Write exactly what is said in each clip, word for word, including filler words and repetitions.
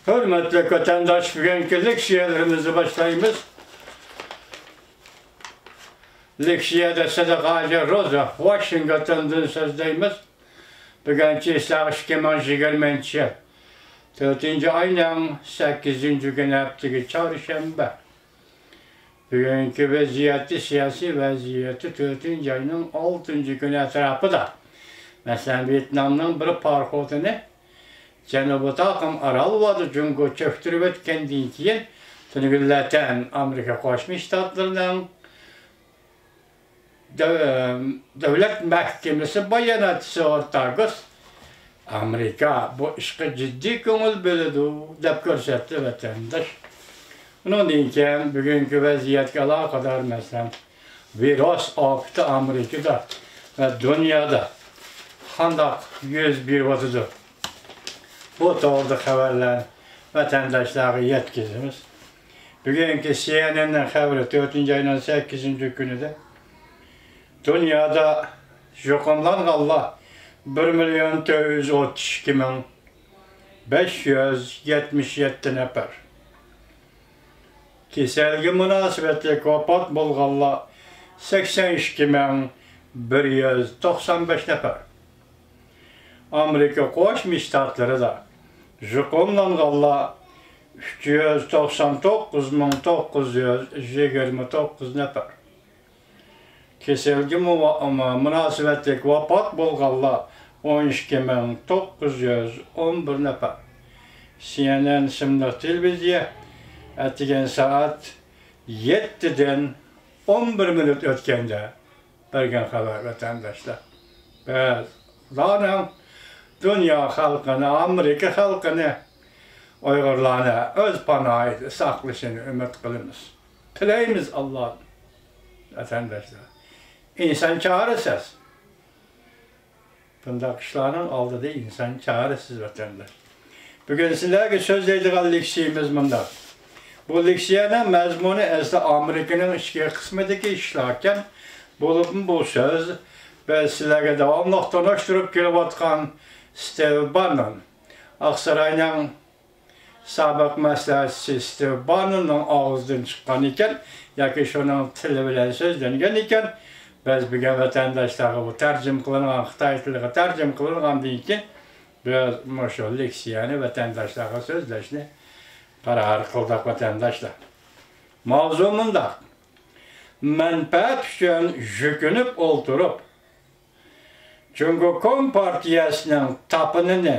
ھۆرمەتلىك ۋەتەنداش، بۈگۈنكى لېكسىيەلىرىمىزنى باشلايمىز. لېكسىيەدە سەدىقە ھاجى روزا ۋاشىنگتوندىن سۆزلەيمىز. بۈگۈن چىسلاغ ئىككى مىڭ يىگىرمىنچى يىل، تۆتىنچى ئاينىڭ سەككىزىنچى كۈنى، ھەپتىگە چارشەنبە. بۈگۈنكى ۋەزىيەتى، سىياسىي ۋەزىيەتى تۆتىنچى ئاينىڭ ئالتىنچى كۈنى ئەتراپىدا. مەسىلەن، ۋيېتنامنىڭ بىر پاراخوتىنى جەنۇبىي تاقىم ئارالۋادا جۇڭگو چۆكتۈرۈۋەتكەندىن كېيىن، تۈنۈگۈنلەتەن ئامېرىكا قوشما شتاتلىرىنىڭ دۆ-، دۆلەت مەھكىمىسى باياناتچىسى ئورتاگوس، ئامېرىكا بۇ ئىشقا جىددىي كۆڭۈل بۆلىدۇ، دەپ كۆرسەتتى ۋەتەنداش. ئۇنىڭدىن كېيىن بۈگۈنكى ۋەزىيەتكە ئالاقىدار، مەسىلەن، ۋىرۇس ئاپىتى ئامېرىكىدا ۋە دۇنيادا قانداق يۈز بېرىۋاتىدۇ؟ بۇ توغرىدا خەۋەرلەرنى ۋەتەنداشلارغا يەتكۈزىمىز. بۈگۈنكى سىئېنئېننىڭ خەۋىرى، تۆتىنچى ئاينىڭ سەككىزىنچى كۈنىدە دۇنيادا يۇقۇملانغانلار بىر مىليون تۆت يۈز ئوتتۇز ئىككى مىڭ بەش يۈز يەتمىش يەتتە نەپەر. كېسەلگە مۇناسىۋەتلىك ۋاپات بولغانلار سەكسەن ئىككى مىڭ بىر يۈز توقسان بەش نەپەر. ئامېرىكا قوشما شتاتلىرىدا يۇقۇملانغانلار ئۈچ يۈز توقسان توققۇز مىڭ توققۇز يۈز يىگىرمە توققۇز نەپەر. كېسەلگە مۇ-، مۇناسىۋەتلىك ۋاپات بولغانلار ئون ئىككى مىڭ توققۇز يۈز ئون بىر نەپەر. سىئېنئېن ئىسىملىق تېلېۋىزىيە ئەتىگەن سائەت يەتتىدىن ئون بىر مىنۇت ئۆتكەندە بەرگەن خەۋەر، ۋەتەنداشلار. بىز زادى دۇنيا خەلقىنى، ئامېرىكا خەلقىنى، ئۇيغۇرلارنى ئۆز پاناھىدا ساقلىشىنى ئۈمىد قىلىمىز. تىلەيمىز ئاللادىن، ۋەتەنداشلار. ئىنسان چارىسىز. بۇنداق ئىشلارنىڭ ئالدىدا ئىنسان چارىسىز، ۋەتەنداش. بۈگۈن سىلەرگە سۆزلەيدىغان لېكسىيەمىز مۇنداق. بۇ لېكسىيەنىڭ مەزمۇنى ئەسلى ئامېرىكىنىڭ ئىچكى قىسمىدىكى ئىشلاركەن، بولۇپمۇ بۇ سۆز بىز سىلەرگە داۋاملىق تونۇشتۇرۇپ كېلىۋاتقان ستىۋ باننون، ئاقساراينىڭ سابىق مەسلىھەتچىسى ستىۋ باننوننىڭ ئاغزىدىن چىققان ئىكەن، ياكى شۇنىڭ تىلى بىلەن سۆزلەنگەن ئىكەن. بىز بۈگۈن ۋەتەنداشلارغا بۇ تەرجىمە قىلىنغان، خىتاي تىلىغا تەرجىمە قىلىنغاندىن كېيىن، بىز مۇشۇ لېكسىيەنى ۋەتەنداشلارغا سۆزلەشنى قارار قىلدۇق، ۋەتەنداشلار. ماۋزۇ مۇنداق. مەنپەئەت ئۈچۈن يۈكۈنۈپ ئولتۇرۇپ، جۇڭگو كومپارتىيەسىنىڭ تاپىنىنى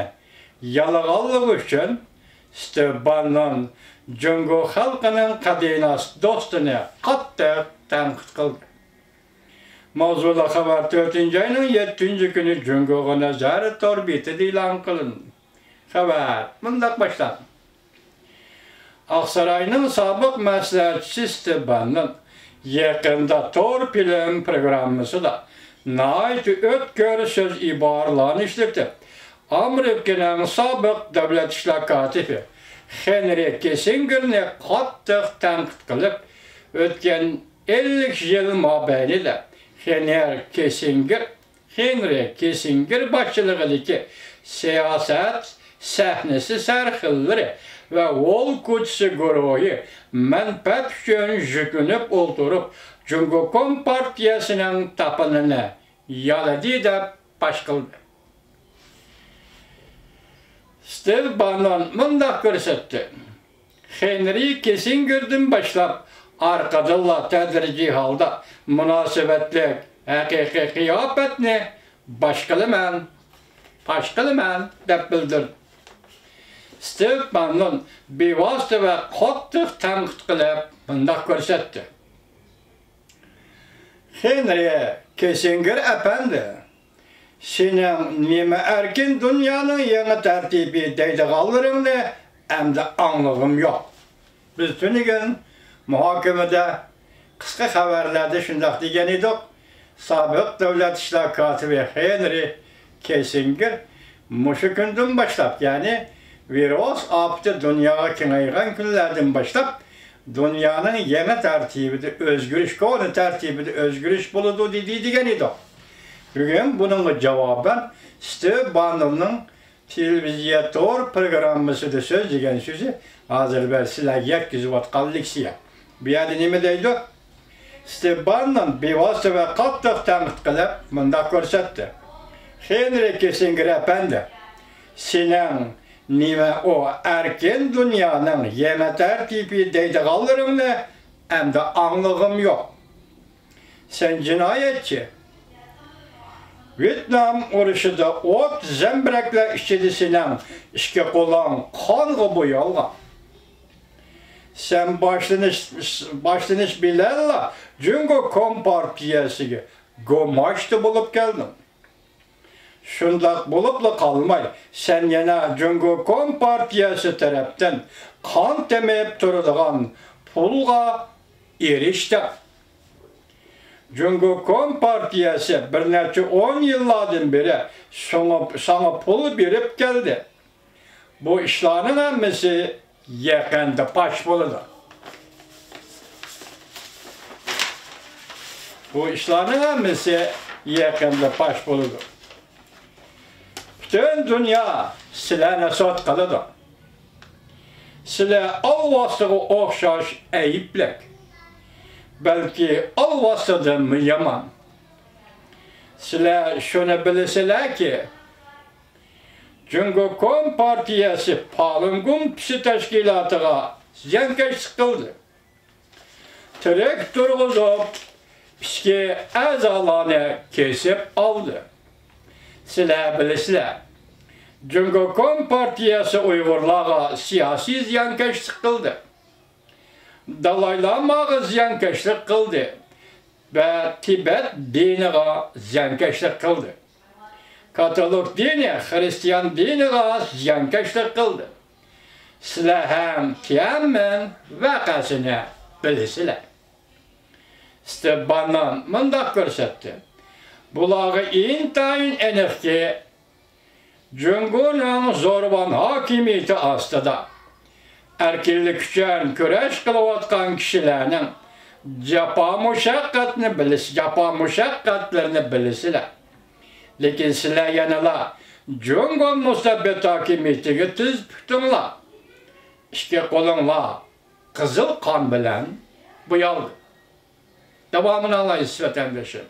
يالىغانلىقى ئۈچۈن ستىۋ باننون جۇڭگو خەلقىنىڭ قەدىناس دوستىنى قاتتىق تەنقىد قىلدى. ماۋزۇلۇق خەۋەر تۆتىنچى ئاينىڭ يەتتىنچى كۈنى جۇڭگوغا نەزەر تور بېتىدە ئېلان قىلىندى. خەۋەر مۇنداق باشلاندى. ئاقساراينىڭ سابىق مەسلىھەتچىسى ستىۋ باننون يېقىندا تور فىلىم پروگراممىسىدا ناھايىتى ئۆتكۈر سۆز ئىبارىلەرنى ئىشلىتىپ، ئامېرىكىنىڭ سابىق دۆلەت ئىشلار كاتىپى خېنرى كىسسىنگېرنى قاتتىق تەنقىد قىلىپ، ئۆتكەن ئەللىك يىل مابەينىدە خېنرى كىسسىنگېر، خېنرى كىسسىنگېر باشچىلىقىدىكى سىياسەت سەھنىسى سەرخىللىرى ۋە ۋول كوچىسى گۇرۇھى مەنپەئەت ئۈچۈن يۈكۈنۈپ ئولتۇرۇپ، جۇڭگو كومپارتىيەسىنىڭ تاپىنىنى يالىدى دەپ پاش قىلدى. ستىۋ باننون مۇنداق كۆرسەتتى. خېنرى كىسسىنگېردىن باشلاپ، ئارقىدىنلا تەدرىجىي ھالدا مۇناسىۋەتلىك ھەقىقىي قىياپەتنى باش قىلىمەن، پاش قىلىمەن، دەپ بىلدۈردى. ستىۋ باننون بىۋاسىتە ۋە قاتتىق تەنقىد قىلىپ مۇنداق كۆرسەتتى. خېنرى كىسسىنگېر ئەپەندى، سېنىڭ نېمە ئەركىن دۇنيانىڭ يېڭى تەرتىپى دەيدىغانلىرىڭنى ئەمدى ئاڭلىغۇم يوق. بىز تۈنۈگۈن مۇھاكىمىدە، قىسقا خەۋەرلەردە شۇنداق دېگەن ئىدۇق، سابىق دۆلەت ئىشلار كاتىپى خېنرى كىسسىنگېر مۇشۇ كۈندىن باشلاپ، يەنى ۋىرۇس ئاپىتى دۇنياغا كېڭەيگەن كۈنلەردىن باشلاپ، دۇنيانىڭ يېڭى تەرتىپىدە ئۆزگىرىش، كونا تەرتىپىدە ئۆزگىرىش بولىدۇ، دېدى، دېگەن ئىدۇق. بۈگۈن بۇنىڭغا جاۋابەن ستىۋ باننوننىڭ تېلېۋىزىيە تور پروگراممىسىدا سۆزلىگەن سۆزى ھازىر مەن سىلەرگە يەتكۈزۈۋاتقان لېكسىيە. بۇ يەردە نېمە دەيدۇ؟ ستېپ باننون بىۋاسىتە ۋە قاتتىق تەنقىد قىلىپ مۇنداق كۆرسەتتى: «خېنرى كىسسىنگېر ئەپەندى، سېنىڭ نېمە ئۇ ئەركىن دۇنيانىڭ يېڭى تەرتىپى دەيدىغانلىرىڭنى ئەمدى ئاڭلىغۇم يوق. سەن جىنايەتچى. ۋيېتنام ئۇرۇشىدا ئوت زەمبىرەكلەر ئىچىدە سېنىڭ ئىككى قولۇڭ قانغا بويالغان. سەن باشلىنىش، باشلىنىش بىلەنلا جۇڭگو كومپارتىيەسىگە گۇماشتى بولۇپ كەلدىڭ. شۇنداق بولۇپلا قالماي، سەن يەنە جۇڭگو كومپارتىيەسى تەرەپتىن قان تېمىپ تۇرىدىغان پۇلغا ئېرىشتىڭ. جۇڭگو كومپارتىيەسى بىر نەچچە ئون يىللاردىن بېرى ساڭا، ساڭا پۇل بېرىپ كەلدى. بۇ ئىشلارنىڭ ھەممىسى يېقىندا پاش بولىدۇ. بۇ ئىشلارنىڭ ھەممىسى يېقىندا پاش بولىدۇ. پۈتۈن دۇنيا سىلەرنى سوت قىلىدۇ. سىلەر ئالۋاستىغا ئوخشاش ئەيىبلىك، بەلكى ئالۋاستىدىنمۇ يامان. سىلەر شۇنى بىلىسىلەركى، جۇڭگو كومپارتىيەسى پالۇن گۇمپىسى تەشكىلاتىغا زىيانكەشلىك قىلدى. تىرىك تۇرغۇزۇپ، ئىچكى ئەزالارنى كېسىپ ئالدى. سىلەر بىلىسىلەر، جۇڭگو كومپارتىيەسى ئۇيغۇرلارغا سىياسىي زىيانكەشلىك قىلدى. دالاي لاماغا زىيانكەشلىك قىلدى ۋە تىبەت دىنىغا زىيانكەشلىك قىلدى. كاتولىك دىنى خىرىستىيان دىنىغا زىيانكەشلىك قىلدى. سىلەر ھەم تيەنئەنمېن ۋەقەسىنى بىلىسىلەر. ستېپ باننون مۇنداق كۆرسەتتى: بۇلارغا ئىنتايىن ئېنىقكى، جۇڭگونىڭ زورۋان ھاكىمىيىتى ئاستىدا ئەركىنلىك ئۈچۈن كۈرەش قىلىۋاتقان كىشىلەرنىڭ جاپا مۇشەققەتنى بىلىس-، جاپا مۇشەققەتلىرىنى بىلىسىلەر. لېكىن سىلەر يەنىلا جۇڭگو مۇستەبىت ھاكىمىيىتىگە تىز پۇتۇڭلار، ئىككى قولۇڭلار قىزىل قان بىلەن بويالدى. داۋامىنى ئاڭلايسىز، ۋەتەندىشىم.